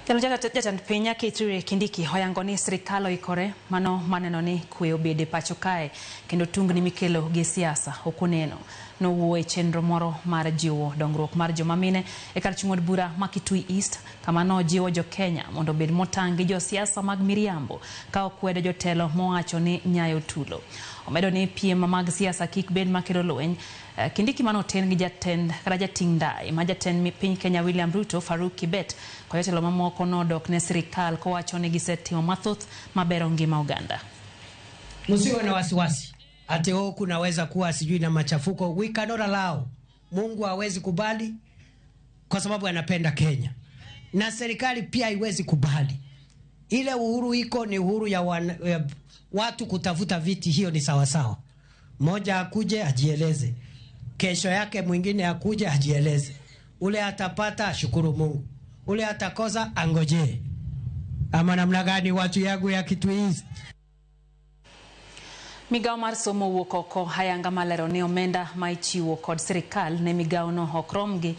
Jatend jatend piny Kithure Kindiki oyango ni sirikal oikore mano maneno ni kwe obede pacho kae kendo tungni mikelo gi siasa ok oneno. Nowuoyo e chenro moro mar jiwo dongruok mar joma mine e kar chung' od bura ma Kitui East, kama nojiwo jo Kenya mondo obed motang' gi josiasa mag miriambo ka okwedo jotelo mowacho ni nyayo tulo. Omedo ni piem mag siasa kik bed makelo lweny. Kindiki manoten gi jatend kata jating' ndai ma jatend piny Kenya William Ruto, Farouk Kibet kod jotelo mamoko nodok ne sirikal kowacho ni gisetimo mathoth mabero ngima oganda. Msiwe na wasiwasi ati oh, kunaweza kuwa sijui na machafuko. We cannot allow. Mungu hawezi kubali kwa sababu anapenda Kenya, na serikali pia haiwezi kubali. Ile uhuru iko ni uhuru ya watu kutafuta viti, hiyo ni sawasawa. Mmoja akuje ajieleze, kesho yake mwingine akuje ajieleze. Ule atapata ashukuru Mungu, ule atakosa angojee. Ama namna gani, watu yangu ya Kitui East? Migawo mar somo owuok oko ayanga malero ni omenda ma ichiwo kod sirikal ne migawo no ok romgi.